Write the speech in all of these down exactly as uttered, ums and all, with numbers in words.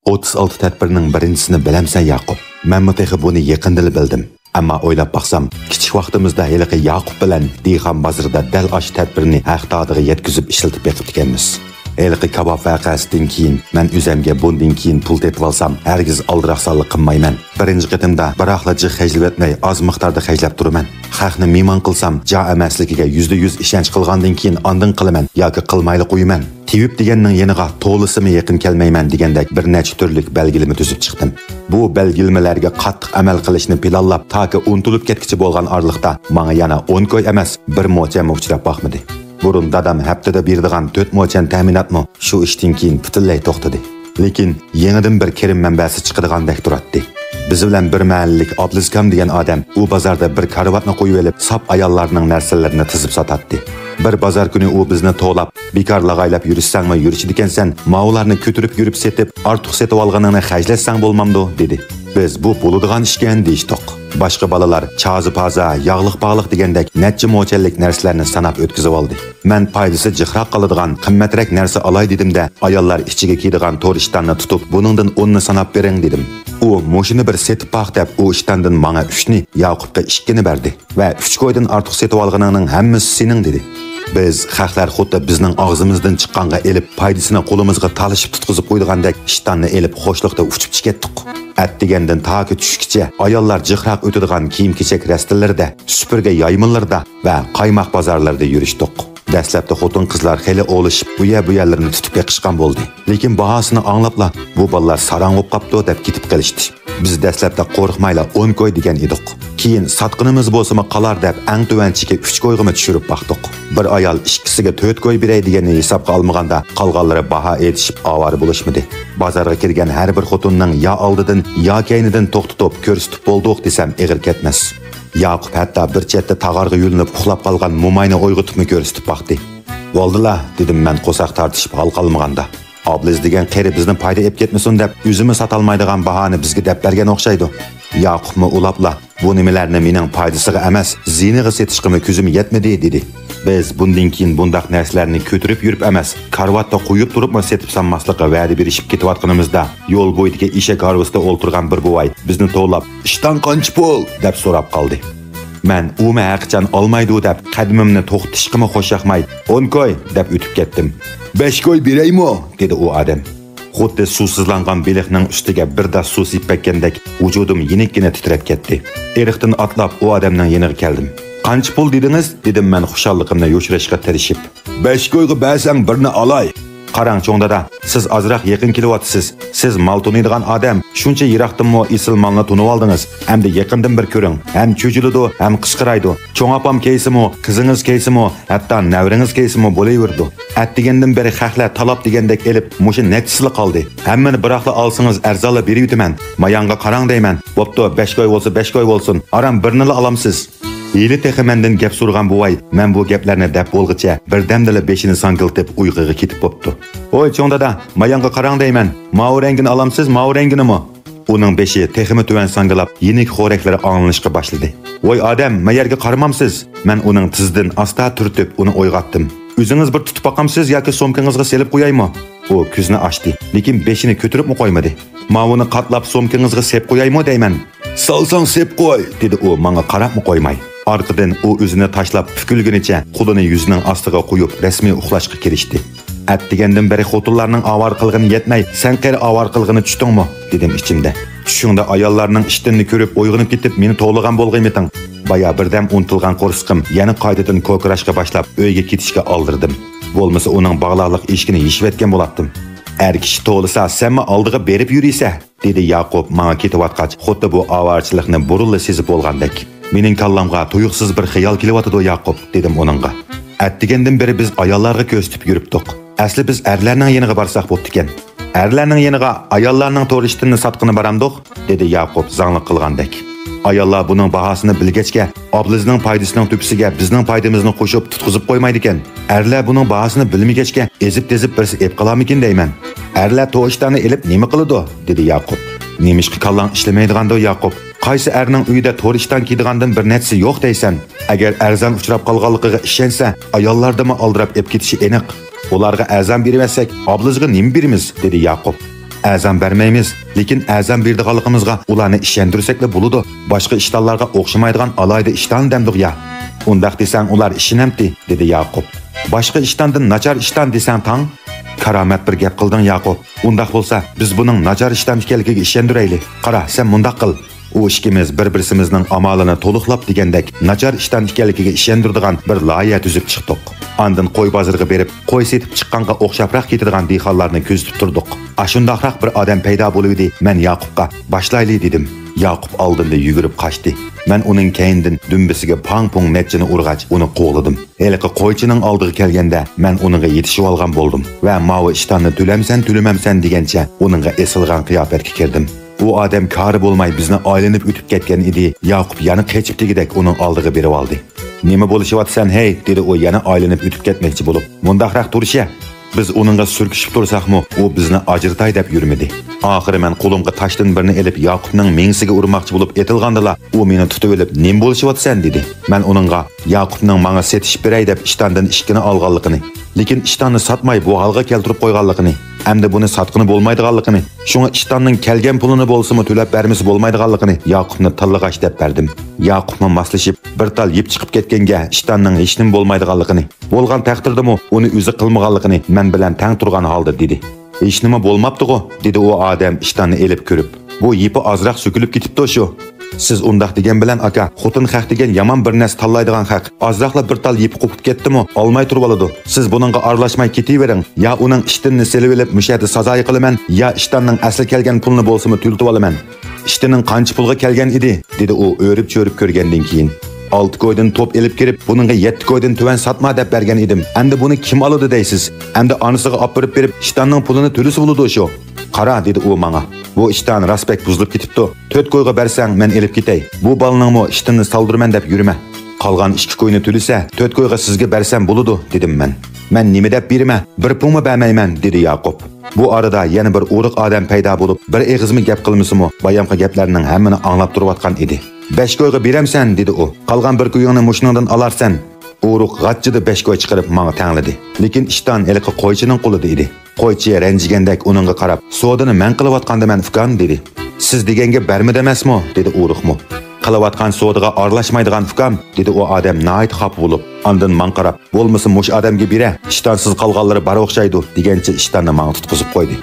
ئوتتۇز ئالتە تەدبىرنىڭ بىرىنچىسىنى بىلەمسەن، ياقۇپ؟ مەنمۇ تېخى بۇنى يېقىندىلا بىلدىم. ئەمما ئويلاپ باقسام، كىچىك ۋاقتىمىزدا ھېلىقى ياقۇپ بىلەن دېھقان بازىرىدا دەل ئاشۇ تەدبىرنى ھەق دادىغا يەتكۈزۈپ ئىشلىتىپ بېقىپتىكەنمىز. ھېلىقى كاۋاپ ۋەقەسىدىن كېيىن مەن ئۆزەمگە بۇندىن كېيىن پۇل تېپىۋالسام، ھەرگىز ئالدىراقسانلىق قىلمايمەن. بىرىنچى قېتىمدا بىراقلا جىق خەجلىۋەتمەي، ئاز مىقداردا خەجلەپ تۇرىمەن. خەقنى مېھمان قىلسام، جا ئەمەسلىكىگە يۈزدە يۈز ئىشەنچ قىلغاندىن كېيىن ئاندىن قىلىمەن ياكى قىلمايلا قويىمەن. تېۋىپ دېگەننىڭ يېنىغا تولىسىمۇ يېقىن كەلمەيمەن دېگەندەك بىر نەچچە تۈرلۈك بەلگىلىمە تۈزۈپ چىقتىم. بۇ بەلگىلىمىلەرگە قاتتىق ئەمەل قىلىشنى پىلانلاپ، تاكى ئۇنتۇلۇپ كەتكۈچە بولغان ئارىلىقتا ماڭا يەنە ئون كوي ئەمەس، بىر موچەنمۇ ئۇچراپ باقمىدى. بۇرۇن دادام ھەپتىدە بېرىدىغان تۆت موچەن تەمىناتمۇ شۇ ئىشتىن كېيىن پۈتۈنلەي توختىدى. لېكىن يېڭىدىن بىر كىرىم مەنبەسى چىقىدىغاندەك تۇراتتى. بىز بىلەن بىر مەھەللىلىك ئابلىزكام دېگەن ئادەم ئۇ بازاردا بىر كارىۋاتنى قويۇۋېلىپ، ساپ ئاياللارنىڭ نەرسىلىرىنى تىزىپ ساتاتتى. بىر بازار كۈنى ئۇ بىزنى توۋلاپ، «بىكار لاغايلاپ يۈرۈشسەڭمۇ يۈرۈشىدىكەنسەن، ماۋۇلارنى كۆتۈرۈپ يۈرۈپ سېتىپ، ئارتۇق سېتىۋالغىنىڭنى خەجلەتسەڭ بولمامدۇ؟» دېدى. بىز، «بۇ بولىدىغان ئىشكەن» دېيىشتۇق. باشقا بالىلار چازا-پازا، ياغلىق-پاغلىق دېگەندەك نەچچە موچەنلىك نەرسىلەرنى ساناپ ئۆتكۈزۈۋالدى. مەن پايدىسى جىقراق قالىدىغان قىممەترەك نەرسە ئالاي دېدىمدە، ئاياللار ئىچىگە كىيىدىغان تور ئىشتاننى تۇتۇپ، «بۇنىڭدىن ئوننى ساناپ بېرىڭ» دېدىم. ئۇ، «مۇشۇنى بىر سېتىپ باق» دەپ، ئۇ ئىشتاندىن ماڭا ئۈچنى، ياقۇپقا ئىككىنى بەردى ۋە، «ئۈچ كويدىن ئارتۇق سېتىۋالغىنىڭنىڭ ھەممىسى سېنىڭ» دېدى. بىز خەقلەر خۇددى بىزنىڭ ئاغزىمىزدىن چىققانغا ئېلىپ، پايدىسىنى قولىمىزغا تالىشىپ تۇتقۇزۇپ قويىدىغاندەك ئىشتاننى ئېلىپ خوشلۇقتا ئۇچۇپ چىقەتتۇق. ئەتىگەندىن تاكى چۈشكىچە ئاياللار جىقراق ئۆتىدىغان كىيىم-كېچەك رەستىلىرىدە، سۈپۈرگە يايمىلىرىدا ۋە قايماق بازارلىرىدا يۈرۈشتۇق. دەسلەپتە خوتۇن-قىزلار خېلى ئولىشىپ، ئۇ يەر-بۇ يەرلىرىنى تۇتۇپ بېقىشقان بولدى. لېكىن باھاسىنى ئاڭلاپلا، «بۇ بالىلار ساراڭ بولۇپ قاپتۇ» دەپ كېتىپ قېلىشتى. بىز دەسلەپتە قورقمايلا ئون كوي دېگەن ئىدۇق. كېيىن ساتقىنىمىز بولسىمۇ قالار دەپ، ئەڭ تۆۋەن چېكى ئۈچ كويغىمۇ چۈشۈرۈپ باقتۇق. بىر ئايال ئىككىسىگە تۆت كوي بېرەي دېگەننى ھېسابقا ئالمىغاندا، قالغانلىرى باھا ئېيتىشىپ ئاۋارە بولۇشمىدى. بازارغا كىرگەن ھەر بىر خوتۇننىڭ يا ئالدىدىن، يا كەينىدىن توختىتىپ، كۆرسىتىپ بولدۇق دېسەم ئېغىر كەتمەس. ياقۇپ ھەتتا بىر چەتتە تاغارغا يۆلىنىپ ئۇخلاپ قالغان موماينى ئويغىتىپمۇ كۆرسىتىپ باقتى. «بولدىلا» دېدىم مەن قورساق تارتىشىپ ھال قالمىغاندا. «ئابلىز دېگەن قېرى بىزنى پايدا ئېلىپ كەتمىسۇن دەپ، ئۆزىمۇ ساتالمايدىغان باھانى بىزگە دەپ بەرگەن ئوخشايدۇ.» ياقۇپمۇ ئۇلاپلا، «بۇ نېمىلەرنى مېنىڭ پايدىسىغا ئەمەس، زىيىنىغا سېتىشقىمۇ كۆزۈم يەتمىدى» دېدى. بىز بۇندىن كېيىن بۇنداق نەرسىلەرنى كۆتۈرۈپ يۈرۈپ ئەمەس، كارىۋاتتا قويۇپ تۇرۇپمۇ سېتىپ سالماسلىققا ۋەدە بېرىشىپ كېتىۋاتقىنىمىزدا، يول بويىدىكى ئېشەك ھارۋىسىدا ئولتۇرغان بىر بوۋاي بىزنى توۋلاپ، «ئىشتان قانچە پۇل؟» دەپ سوراپ قالدى. مەن ئۇمۇ ھەقىچان ئالمايدۇ دەپ، قەدىمىمنى توختىتىشقىمۇ خۇشياقماي، «ئون كوي» دەپ ئۆتۈپ كەتتىم. «بەش كوي بېرەيمۇ؟» دېدى ئۇ ئادەم. خۇددى سۇسىزلانغان بېلىقنىڭ ئۈستىگە بىر داس سۇ سېپىپ بەرگەندەك ۋۇجۇدۇم يېنىككىنە تىترەپ كەتتى. ئېرىقتىن ئاتلاپ ئۇ ئادەمنىڭ يېنىغا كەلدىم. «قانچە پۇل دېدىڭىز؟» دېدىم مەن خۇشاللىقىمنى يوشۇرۇشقا تىرىشىپ. «بەش كويغا بەرسەڭ بىرنى ئالاي.» «قاراڭ چوڭ دادا، سىز ئازراق يېقىن كېلىۋاتىسىز. سىز مال تونۇيدىغان ئادەم، شۇنچە يىراقتىنمۇ ئېسىل مالنى تونۇۋالدىڭىز. ئەمدى يېقىندىن بىر كۆرۈڭ، ھەم چۈجىلىدۇ، ھەم قىچقىرايدۇ. چوڭ ئاپام كەيسىمۇ، قىزىڭىز كەيسىمۇ، ھەتتا نەۋرىڭىز كەيسىمۇ بولۇۋېرىدۇ. ئەتىگەندىن بېرى خەقلەر تالاپ دېگەندەك ئېلىپ، مۇشۇ نەچچىسىلا قالدى. ھەممىنى بىراقلا ئالسىڭىز ئەرزانلا بېرىۋېتىمەن. ماياڭغا قاراڭ دەيمەن. بوپتۇ، بەش كوي بولسا بەش كوي بولسۇن. ئاران بىرنىلا ئالامسىز.» ھېلى تېخى مەندىن گەپ سورىغان بوۋاي، مەن بۇ گەپلەرنى دەپ بولغۇچە بىردەمدىلا بېشىنى ساڭگىلتىپ ئۇيقۇغا كېتىپ بوپتۇ. «ھوي چوڭ دادا، ماياڭغا قاراڭ دەيمەن. ماۋۇ رەڭگىنى ئالامسىز، ماۋۇ رەڭگىنىمۇ؟» ئۇنىڭ بېشى تېخىمۇ تۆۋەن ساڭگىلاپ، يېنىك خورەكلىرى ئاڭلىنىشقا باشلىدى. «ۋاي ئادەم، مەيەرگە قارىمامسىز؟» مەن ئۇنىڭ تىزىدىن ئاستا تۈرتۈپ، ئۇنى ئويغاتتىم. «ئۆزىڭىز بىر تۇتۇپ باقامسىز ياكى سومكىڭىزغا سېلىپ قويايمۇ؟» ئۇ كۆزىنى ئاچتى، لېكىن بېشىنى كۆتۈرۈپمۇ قويمىدى. «ماۋۇنى قاتلاپ سومكىڭىزغا سېلىپ قويايمۇ دەيمەن.» «سالساڭ سېلىپ قوي» دېدى ئۇ ماڭا قاراپمۇ قويماي. ئارقىدىن ئۇ ئۆزىنى تاشلاپ پۈكۈلگىنىچە قولىنى يۈزىنىڭ ئاستىغا قويۇپ رەسمىي ئۇخلاشقا كىرىشتى. ئەتىگەندىن بېرى خوتۇنلارنىڭ ئاۋارە قىلغىنى يەتمەي، سەن قېرى ئاۋارە قىلغىنى چۈشتۈڭمۇ؟ دېدىم ئىچىمدە. چۈشۈڭدە ئاياللارنىڭ ئىشتىنىنى كۆرۈپ ئويغىنىپ كېتىپ مېنى توۋلىغان بولغىيمىتىڭ؟ بايا بىردەم ئۇنتۇلغان قورسىقىم يەنە قايتىدىن كوكىراشقا باشلاپ ئۆيگە كېتىشكە ئالدىردىم. بولمىسا ئۇنىڭ باغلاقلىق ئېشىكىنى يېشىۋەتكەن بولاتتىم. ئەر كىشى توۋلىسا سەنمۇ ئالدىغا بېرىپ يۈرىسە. دېدى ياقۇپ ماڭا كېتىۋاتقاچ، خۇددى بۇ ئاۋارىچىلىقنى بۇرۇنلا سېزىپ بولغاندەك. مېنىڭ كاللامغا تۇيۇقسىز بىر خىيال كېلىۋاتىدۇ ياقۇپ، دېدىم ئۇنىڭغا. ئەتىگەندىن بېرى بىز ئاياللارغا كۆرسىتىپ يۈرۈپتۇق. ئەسلى بىز ئەرلەرنىڭ يېنىغا بارساق بوپتىكەن. ئەرلەرنىڭ يېنىغا ئاياللارنىڭ تور ئىشتىنىنى ساتقىنى بارامدۇق؟ دېدى ياقۇپ زاڭلىق قىلغاندەك. ئاياللار بۇنىڭ باھاسىنى بىلگەچكە، ئابلىزنىڭ پايدىسىنىڭ تۆپىسىگە بىزنىڭ پايدىمىزنى قوشۇپ تۇتقۇزۇپ قويمايدىكەن. ئەرلەر بۇنىڭ باھاسىنى بىلمىگەچكە، ئېزىپ-تېزىپ بىرسى ئېلىپ قالارمىكىن دەيمەن. ئەرلەر تور ئىشتاننى ئېلىپ نېمە قىلىدۇ؟ دېدى ياقۇپ. نېمىشقا كاللاڭ ئىشلىمەيدىغاندۇ ياقۇپ؟ قايسى ئەرنىڭ ئۆيىدە تور ئىشتان كىيىدىغاندىن بىر نەچچىسى يوق دەيسەن؟ ئەگەر ئەرزان ئۇچراپ قالغانلىقىغا ئىشەنسە، ئاياللاردىنمۇ ئالدىراپ ئېلىپ كېتىشى ئېنىق. ئۇلارغا ئەرزان بېرىۋەتسەك، ئابلىزغا نېمە بېرىمىز؟ دېدى ياقۇپ. ئەرزان بەرمەيمىز، لېكىن ئەرزان بېرىدىغانلىقىمىزغا ئۇلارنى ئىشەندۈرسەكلا بولىدۇ. باشقا ئىشتانلارغا ئوخشىمايدىغان ئالاھىدە ئىشتان دەمدۇق يا. ئۇنداق دېسەڭ ئۇلار ئىشىنەمتى؟» دېدى ياقۇپ. «باشقا ئىشتاندىن ناچار ئىشتان دېسەڭ تاڭ.» «كارامەت بىر گەپ قىلدىڭ ياقۇپ. ئۇنداق بولسا بىز بۇنىڭ ناچار ئىشتان ئىكەنلىكىگە ئىشەندۈرەيلى. قارا، سەن مۇنداق قىل.» ئۇ ئىككىمىز بىر-بىرسىمىزنىڭ ئامالىنى تولۇقلاپ دېگەندەك ناچار ئىشتان ئىكەنلىكىگە ئىشەندۈرىدىغان بىر لايىھە تۈزۈپ چىقتۇق. ئاندىن قوي بازىرىغا بېرىپ، قوي سېتىپ چىققانغا ئوخشاپراق كېتىدىغان دېھقانلارنى كۆزىتىپ تۇردۇق. ئاشۇنداقراق بىر ئادەم پەيدا بولۇۋىدى، مەن ياقۇپقا: «باشلايلى» دېدىم. ياقۇپ ئالدىمدا يۈگۈرۈپ قاچتى. مەن ئۇنىڭ كەينىدىن دۈمبىسىگە پاڭ-پۇڭ نەچچىنى ئۇرغاچ، ئۇنى قوغلىدىم. ھېلىقى قويچىنىڭ ئالدىغا كەلگەندە، مەن ئۇنىڭغا يېتىشىۋالغان بولدۇم ۋە ماۋۇ ئىشتاننى تۆلەمسەن، تۆلىمەمسەن دېگەنچە ئۇنىڭغا ئېسىلغان قىياپەتكە كىردىم. ئۇ ئادەم كارى بولماي بىزنى ئايلىنىپ ئۆتۈپ كەتكەن ئىدى، ياقۇپ يەنە قېچىپ دېگۈدەك ئۇنىڭ ئالدىغا بېرىۋالدى. «نېمە بولۇشۇۋاتىسەن ھەي؟» دېدى ئۇ يەنە ئايلىنىپ ئۆتۈپ كەتمەكچى بولۇپ. «مۇنداقراق تۇرۇش-يە! بىز ئۇنىڭغا سۈركىشىپ تۇرساقمۇ، ئۇ بىزنى ئاجرىتاي دەپ يۈرمىدى.» ئاخىرى مەن قولۇمغا تاشتىن بىرنى ئېلىپ ياقۇپنىڭ مېڭىسىگە ئۇرماقچى بولۇپ ئېتىلغاندىلا، ئۇ مېنى تۇتۇۋېلىپ: «نېمە بولۇشۇۋاتىسەن؟» دېدى. مەن ئۇنىڭغا: «ياقۇپنىڭ ماڭا سېتىشىپ بېرەي دەپ ئىشتاندىن ئىككىنى ئالغانلىقىنى، لېكىن ئىشتاننى ساتماي بۇ ھالغا كەلتۈرۈپ قويغانلىقىنى، ئەمدى بۇنى ساتقىلى بولمايدىغانلىقىنى، شۇڭا ئىشتاننىڭ كەلگەن پۇلىنى بولسىمۇ تۆلەپ بەرمىسە بولمايدىغانلىقىنى ياقۇپنى تىللىغاچ دەپ بەردىم. ياقۇپمۇ ماسلىشىپ، بىر تال يىپ چىقىپ كەتكەنگە ئىشتاننىڭ ھېچنېمە بولمايدىغانلىقىنى، بولغان تەقدىردىمۇ ئۇنى ئۆزى قىلمىغانلىقىنى مەن بىلەن تەڭ تۇرغان ھالدا دېدى. «ھېچنېمە بولماپتىغۇ؟» دېدى ئۇ ئادەم ئىشتاننى ئېلىپ كۆرۈپ. «بۇ يىپى ئازراق سۆكۈلۈپ كېتىپتۇ شۇ.» «سىز ئۇنداق دېگەن بىلەن، ئاكا، خوتۇن خەق دېگەن يامان بىر نەرسە تاللايدىغان خەق. ئازراقلا بىر تال يىپى قوپۇپ كەتتىمۇ، ئالماي تۇرۇۋالىدۇ. سىز بۇنىڭغا ئارىلاشماي كېتىۋېرىڭ. يا ئۇنىڭ ئىشتىنىنى سېلىۋېلىپ مۇشۇ يەردە سازايى قىلىمەن، يا ئىشتاننىڭ ئەسلى كەلگەن پۇلىنى بولسىمۇ تۆلىتىۋالىمەن.» «ئىشتىنىڭ قانچە پۇلغا كەلگەن ئىدى؟» دېدى ئۇ ئۆرۈپ-چۆرۈپ كۆرگەندىن كېيىن. «ئالتە كويدىن توپ ئېلىپ كىرىپ، بۇنىڭغا يەتتە كويدىن تۆۋەن ساتما دەپ بەرگەن ئىدىم. ئەمدى بۇنى كىم ئالىدۇ دەيسىز؟ ئەمدى ئانىسىغا ئاپىرىپ بېرىپ، ئىشتاننىڭ پۇلىنى تۆلىسە بولىدۇ شۇ.» «قارا» دېدى ئۇ ماڭا، «بۇ ئىشتان راست بەك بۇزۇلۇپ كېتىپتۇ. تۆت كويغا بەرسەڭ مەن ئېلىپ كېتەي. بۇ بالىنىڭمۇ ئىشتىنىنى سالدۇرىمەن دەپ يۈرمە. قالغان ئىككى كوينى تۆلىسە، تۆت كويغا سىزگە بەرسەم بولىدۇ» دېدىم مەن. «مەن نېمە دەپ بېرىمەن؟ بىر پۇڭمۇ بەرمەيمەن» دېدى ياقۇپ. بۇ ئارىدا يەنە بىر ئورۇق ئادەم پەيدا بولۇپ، بىر ئېغىزمۇ گەپ قىلمىسىمۇ، بايامقى گەپلەرنىڭ ھەممىنى ئاڭلاپ تۇرۇۋاتقان ئىدى. «بەش كويغا بېرەمسەن؟» دېدى ئۇ. «قالغان بىر كويۇڭنى مۇشۇنىڭدىن ئالارسەن.» ئورۇق غاچچىدا بەش كوي چىقىرىپ ماڭا تەڭلىدى. لېكىن ئىشتان ھېلىقى قويچىنىڭ قولىدا ئىدى. قويچى رەنجىگەندەك ئۇنىڭغا قاراپ، «سودىنى مەن قىلىۋاتقاندىمەن، ئۇكام» دېدى. «سىز دېگەنگە بەرمىدى ئەمەسمۇ؟» دېدى ئورۇقمۇ. «قىلىۋاتقان سودىغا ئارىلاشمايدىغان، ئۇكام» دېدى ئۇ ئادەم ناھايىتى خاپا بولۇپ. ئاندىن ماڭا قاراپ، «بولمىسا مۇشۇ ئادەمگە بېرە، ئىشتانسىز قالغانلىرى بار ئوخشايدۇ» دېگەنچە ئىشتاننى ماڭا تۇتقۇزۇپ قويدى.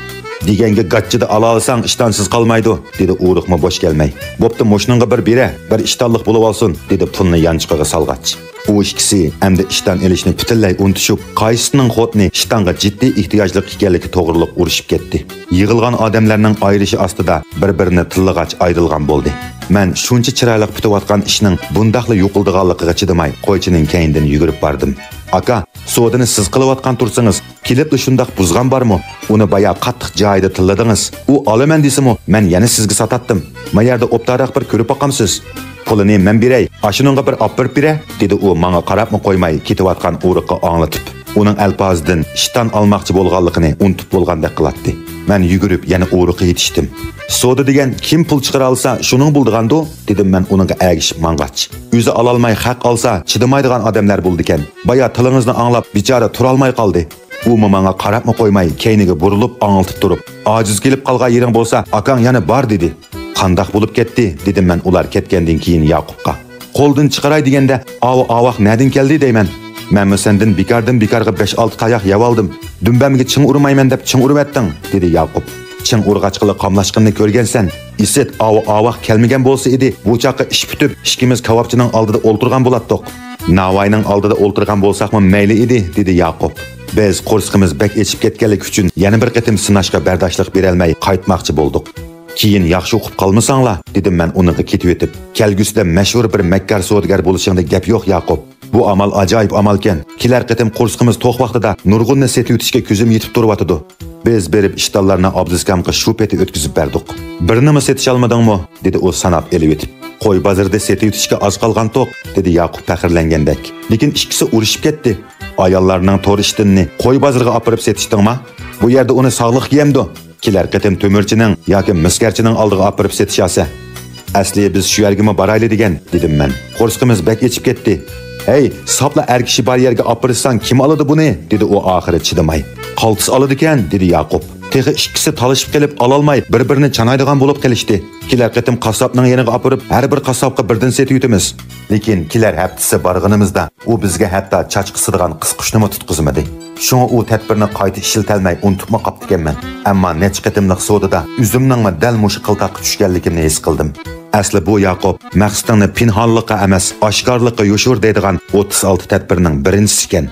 «دېگەنگە گاچچىدا ئالالىساڭ ئىشتانسىز قالمايدۇ» دېدى ئورۇقمۇ بوش كەلمەي. «بوپتۇ، مۇشۇنىڭغا بىر بېرە، بىر ئىشتانلىق بولۇۋالسۇن» دېدى پۇلنى يانچۇقىغا سالغاچ. ئۇ ئىككىسى ئەمدى ئىشتان ئېلىشنى پۈتۈنلەي ئۇنتۇشۇپ، قايسىسىنىڭ خوتۇنى ئىشتانغا جىددىي ئېھتىياجلىق ئىكەنلىكى توغرۇلۇق ئۇرۇشۇپ كەتتى. يىغىلغان ئادەملەرنىڭ ئايرىشى ئاستىدا بىر-بىرىنى تىللىغاچ ئايرىلغان بولدى. مەن شۇنچە چىرايلىق پۈتۈۋاتقان ئىشنىڭ بۇنداقلا يوقىلىدىغانلىقىغا چىدىماي، قويچىنىڭ كەينىدىن يۈگۈرۈپ باردىم. «ئاكا، سودىنى سىز قىلىۋاتقان تۇرسىڭىز، كېلىپلا شۇنداق بۇزغان بارمۇ؟ ئۇنى بايا قاتتىق جايىدا تىللىدىڭىز. ئۇ ئالىمەن دېسىمۇ، مەن يەنە سىزگە ساتاتتىم. ما يەردە ئوبدانراق بىر كۆرۈپ باقامسىز.» «پۇلىنى مەن بېرەي، ئاشۇنىڭغا بىر ئاپىرىپ بېرە» دېدى ئۇ ماڭا قاراپمۇ قويماي كېتىۋاتقان ئورۇققا ئاڭلىتىپ. ئۇنىڭ ئەلپازىدىن ئىشتان ئالماقچى بولغانلىقىنى ئۇنتۇپ بولغاندەك قىلاتتى. مەن يۈگۈرۈپ يەنە ئورۇققا يېتىشتىم. «سودا دېگەن كىم پۇل چىقىرالىسا شۇنىڭ بولىدىغاندۇ؟» دېدىم مەن ئۇنىڭغا ئەگىشىپ ماڭغاچ. «ئۆزى ئالالماي خەق ئالسا چىدىمايدىغان ئادەملەر بولىدىكەن. بايا تىلىڭىزنى ئاڭلاپ بىچارە تۇرالماي قالدى.» ئۇمۇ ماڭا قاراپمۇ قويماي، كەينىگە بۇرۇلۇپ ئاڭلىتىپ تۇرۇپ، «ئاجىز كېلىپ قالغان يېرىڭ بولسا، ئاكاڭ يەنە بار» دېدى. «قانداق بولۇپ كەتتى؟» دېدىم مەن ئۇلار كەتكەندىن كېيىن ياقۇپقا. «قولدىن چىقىراي دېگەندە، ئاۋۇ ئاۋاق نەدىن كەلدى دەيمەن. مەنمۇ سەندىن بىكاردىن بىكارغا بەش-ئالتە تاياق يەۋالدىم. دۈمبەمگە چىڭ ئۇرمايمەن دەپ چىڭ ئۇرۇۋەتتىڭ» دېدى ياقۇپ. «چىڭ ئۇرغاچقىلا قاملاشقىنىنى كۆرگەنسەن. ئىسىت، ئاۋۇ ئاۋاق كەلمىگەن بولسا ئىدى، بۇ چاغقا ئىش پۈتۈپ، ئىككىمىز كاۋاپچىنىڭ ئالدىدا ئولتۇرغان بولاتتۇق.» «ناۋاينىڭ ئالدىدا ئولتۇرغان بولساقمۇ مەيلى ئىدى» دېدى ياقۇپ. بىز قورسىقىمىز بەك ئېچىپ كەتكەنلىكى ئۈچۈن يەنە بىر قېتىم سىناشقا بەرداشلىق بېرەلمەي قايتماقچى بولدۇق. «كېيىن ياخشى ئۇقۇپ قالمىساڭلار» دېدىم مەن ئۇنىڭغا كېتىۋېتىپ. «كەلگۈسىدە مەشھۇر بىر مەككار سودىگەر بولۇشۇڭدا گەپ يوق ياقۇپ. بۇ ئامال ئاجايىپ ئامالكەن. كېلەر قېتىم قورسىقىمىز توق ۋاقتىدا نۇرغۇننى سېتىۋېتىشكە كۆزۈم يېتىپ تۇرۇۋاتىدۇ.» بىز بېرىپ ئىشتانلارنى ئابدۇسكامغا شۇ پېتى ئۆتكۈزۈپ بەردۇق. «بىرنىمۇ سېتىشالمىدىڭمۇ؟» دېدى ئۇ ساناپ ئېلىۋېتىپ. «قوي بازىرىدا سېتىۋېتىشكە ئاز قالغانتۇق» دېدى ياقۇپ پەخىرلەنگەندەك. «لېكىن ئىككىسى ئۇرۇشۇپ كەتتى. ئاياللارنىڭ تور ئىشتىنىنى قوي بازىرىغا ئاپىرىپ سېتىشتىڭما؟ بۇ يەردە ئۇنى ساغلىق يېيەمدۇ؟ كېلەر قېتىم تۆمۈرچىنىڭ ياكى مىسكەرچىنىڭ ئالدىغا ئاپىرىپ سېتىشاسە.» «ئەسلى بىز شۇ يەرگىمۇ بارايلى دېگەن» دېدىم مەن. «قورسىقىمىز بەك ئېچىپ كەتتى.» «ھەي، ساپلا ئەر كىشى بار يەرگە ئاپىرىشساڭ كىم ئالىدۇ بۇنى؟» دېدى ئۇ ئاخىرى چىدىماي. «قالتىس ئالىدىكەن» دېدى ياقۇپ. تېخى ئىككىسى تالىشىپ قېلىپ ئالالماي بىر-بىرىنى چانايدىغان بولۇپ قېلىشتى. كېلەر قېتىم قاسساپنىڭ يېنىغا ئاپىرىپ ھەر بىر قاسساپقا بىردىن سېتىۋېتىمىز. لېكىن كېلەر ھەپتىسى بارغىنىمىزدا ئۇ بىزگە ھەتتا چاچ قىسىدىغان قىسقۇچنىمۇ تۇتقۇزمىدى. شۇڭا ئۇ تەدبىرنى قايتا ئىشلىتەلمەي ئۇنتۇپمۇ قاپتىكەنمەن. ئەمما نەچچە قېتىملىق سودىدا ئۆزۈمنىڭمۇ دەل مۇشۇ قىلتاققا چۈشكەنلىكىمنى ھېس قىلدىم. ئەسلى بۇ ياقۇپ، مەقسىتىڭنى پىنھانلىققا ئەمەس، ئاشكارىلىققا يوشۇر دەيدىغان ئوتتۇز ئالتە تەدبىرنىڭ بىرىنچىسىكەن.